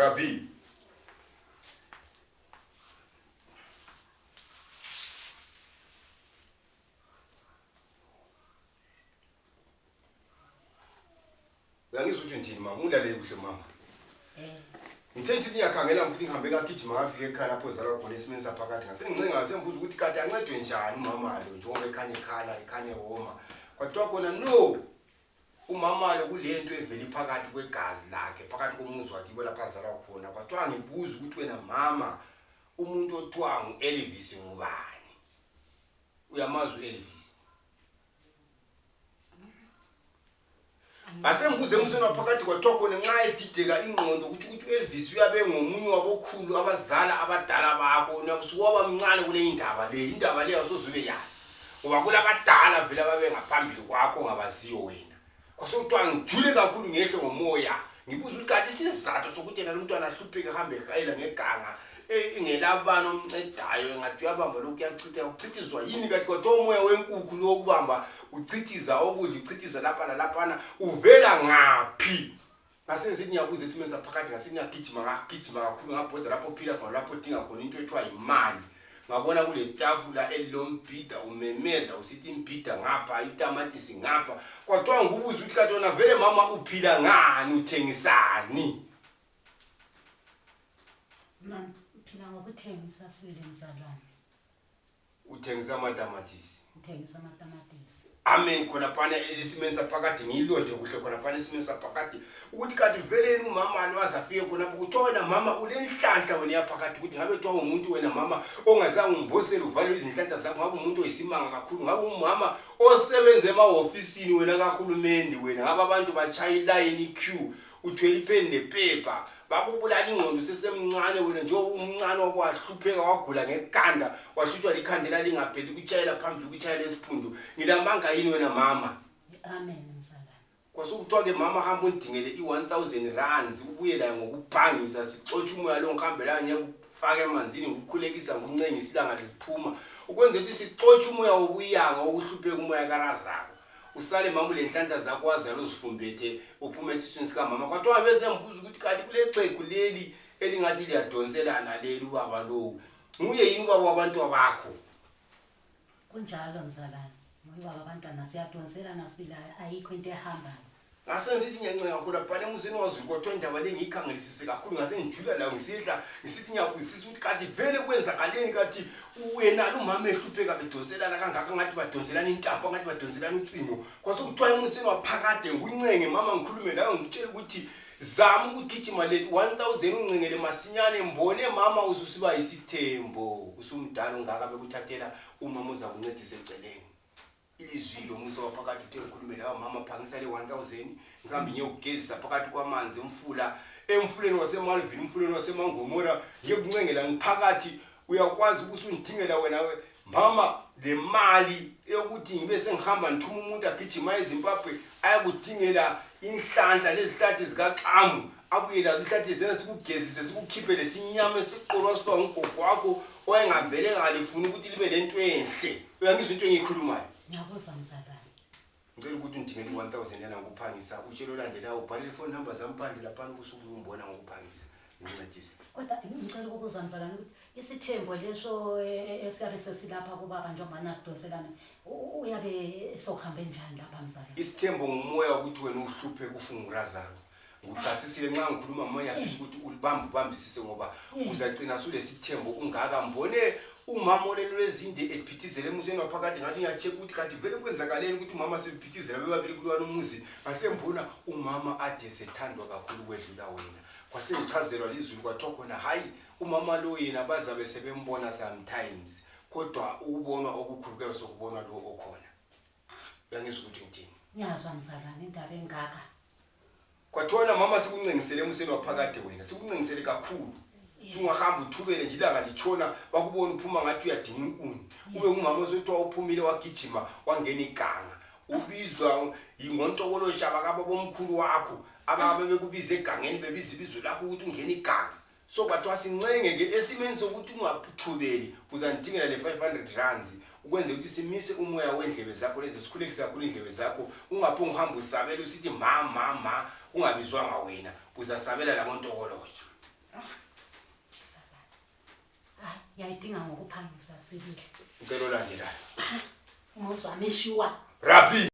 Rabi. Uyangizwa ukuthi ndini mama ulalele kuhle mama. Ngithe ngithi ngiyakhangela mfuthi ngihambe kagijima ngafika ekhaya lapho zalwa khona esimeni saphakathi ngasengicinga sembuza ukuthi kade ancedwe njani umama lo njengoba ekhanya ekhala ekhanya ehoma. Kwathiwa khona no umama lo kulento evela iphakathi kwegazi lakhe phakathi komuzi wakhe lapha zalwa khona. Kwathiwa ngibuza ukuthi wena mama umuntu othiwa ngu-Elvis ngubani? Uyamazi u-Elvis? Asembuze umsweni waphakathi kwathiwa khona nxa edideka ingqondo ukuthi u-Elvis uyabe ngomunye wabokhulu abazala abadala bakho nakusuka bamncane kule indaba le awusozuke yazi ngoba kulabadala vele ababe ngaphambili kwakho ngabaziyo wena. Kwasokuthiwa ngijule kakhulu ngehle ngomoya ngibuza ukuthi kanti isizathu sokuthi yena lo mntwana ahlupheke ahambe ekhayela ngeganga engelabani omncedayo ngathi uyabamba lokhu kuyachitha uchithizwa yini kanti kwathiwa umoya wenkukhu lo kubamba uchithiza okudla uchithiza lapha nalaphana uvela ngaphi? Ngasenze ngiyabuza esimeni saphakathi ngase ngiyagijima kakhulu ngabhoda lapho phila khona lapho dinga khona into ethiwa imali. Ngabona kule tafula elilombhida umemeza usithi imbhida ngapha itamatisi ngapha. Kwathiwa ngibuza ukuthi kanti wena vele mama uphila ngani uthengisani? Man phila ngokuthengisa sile mzalwane. Uthengisa amatamatisi. Ngithengisa amatamatisi. Amen khona phana esimeni saphakathi ngilonde kuhle khona phana esimeni saphakathi ukuthi kanti veleni umama lo azafike khona ukuthola mama ulenhlanhla wena yaphakathi ukuthi ngabe kuthiwa umuntu wena mama ongazange umbosele uvale izinhlanhla zakho ngabe umuntu oyisimanga kakhulu ngabe umama osebenza emahofisini wena kahulumende wena ngabe abantu bachaya iline queue uthwele ipen nepaper bakubulala ingqondo sesemncane wena nje umncane wakwahlupheka wagula ngekanda wahlutshwa likhandela lingapheli ukutshayela phambili ukutshayela esiphundu ngilamanga yini wena mama? Amen mzalwane. Kwasokuthiwa ke mama hamba undingele i-1000 rands ubuye la ngokuphangisa sixotsha umoya lo ngihambela ngiyakufaka emanzini ngokukhulekisa ngokuncengisa ilanga lesiphuma ukwenza ukuthi sixotsha umoya wobuyanga okuhlupheka umoya karazako usale mama lenhlanhla zakho wazalo uzifumbethe uphume esiswini sika mama. Kwathiwa bese ngibuza ukuthi kanti kule xhegu leli elingathi liyadonselana leli ubaba lo nguye yini ubaba wabantu abakho? Kunjalo mzalwane. Ngoba abantwana siyadonselana sibila ayikho into ehambayo. Ngasenze ithi ngiyancenga kakhulu abhale emuzini wazulu kwathiwa indaba le ngiyikhangelisise kakhulu ngase ngijula la ngisidla ngisithi ngiyabuzisisa ukuthi kanti vele kwenzakaleni kanti wena umama ehlupheka bedonselana kangaka ngathi badonselana intambo ngathi badonselana ucingo. Kwasokuthiwa emuzini waphakade nguncenge mama ngikhulume nawe ngitshela ukuthi zama ukugijima le 1000 uncengele masinyane mbone mama ususiba isithembo usumdala ungaka bekuthathela umama uza kuncedisa eceleni. Ilizwi lomusa waphakathi uthe ngikhulume lawa mama phangisa le 1000 ngihambe ngiyogezisa phakathi kwamanzi umfula emfuleni waseMalvin umfuleni waseMangomora ngiyekuncengela ngiphakathi uyakwazi ukusundingela wena mama le mali yokuthi ngibe sengihamba ngithuma umuntu agijima eZimbabwe ayakudingela inhlanhla lezihlathi zikaXamu abuye lazo izihlathi zena sikugezise sikukhiphele sinyama esiqolwa sitwa ngogogo wakho oyengavele ngalifuna ukuthi libe lento enhle. Uyangizwa into engiyikhulumayo? Ngiyabuzwa mzalwane. Ngicela ukuthi undingele 1000 yana ngokuphangisa utshelo landela ubhale ifone number zamphandle lapha kusuku umbona ngokuphangisa ngincedise. Kodwa ngicela ukubuza mzalwane ukuthi isithembo leso esiyabe sesilapha kubaba njengoba nasidonselana uyabe sokuhambe njani lapha mzalwane? Isithembo ngumoya ukuthi wena uhluphe kufunga urazaro. Ngichasisile nxa ngikhuluma moya futhi ukuthi ubambisise ngoba uzagcina sulesithembo ungaka mbone umama olelwezinde ephithizele emuzweni waphakathi ngathi ngiyacheka ukuthi kanti vele kwenzakaleni ukuthi umama siphithizela bebabili kulwana umuzi ngasembona umama ade sethandwa kakhulu kwedlula wena. Kwasengichazelwa lizulu kwathiwa khona hayi umama lo yena bazabe sebembona sometimes kodwa ukubonwa okukhulukayo sokubonwa lo okhona. Uyangizwa ukuthi ngithini? Ngiyazwa mzalwane indaba engaka. Kwathiwa mama sikuncengisele emuseni waphakade wena sikuncengisele kakhulu. Sungahamba uthubele nje ilanga litshona bakubona uphuma ngathi uyadinga inkuni. Ube ngumama osothiwa uphumile wagijima wangena iganga. Ubizwa ingontokolo shaba kaba bomkhulu wakho ababe bekubiza egangeni bebiza ibizo lakho ukuthi ungena iganga. So kwathiwa sincenge ke esimeni sokuthi ungaphithubeli uzandingela le 500 rands ukwenza ukuthi simise umoya wendlebe zakho lezi sikhulekisa kakhulu indlebe zakho ungaphonga uhamba usabela usithi mama ungabizwanga wena uzasabela la montokoloja. Yayidinga ngokuphangisa sibili. Ngicela olandelayo. Umuzi wami eshiwa. Raphi.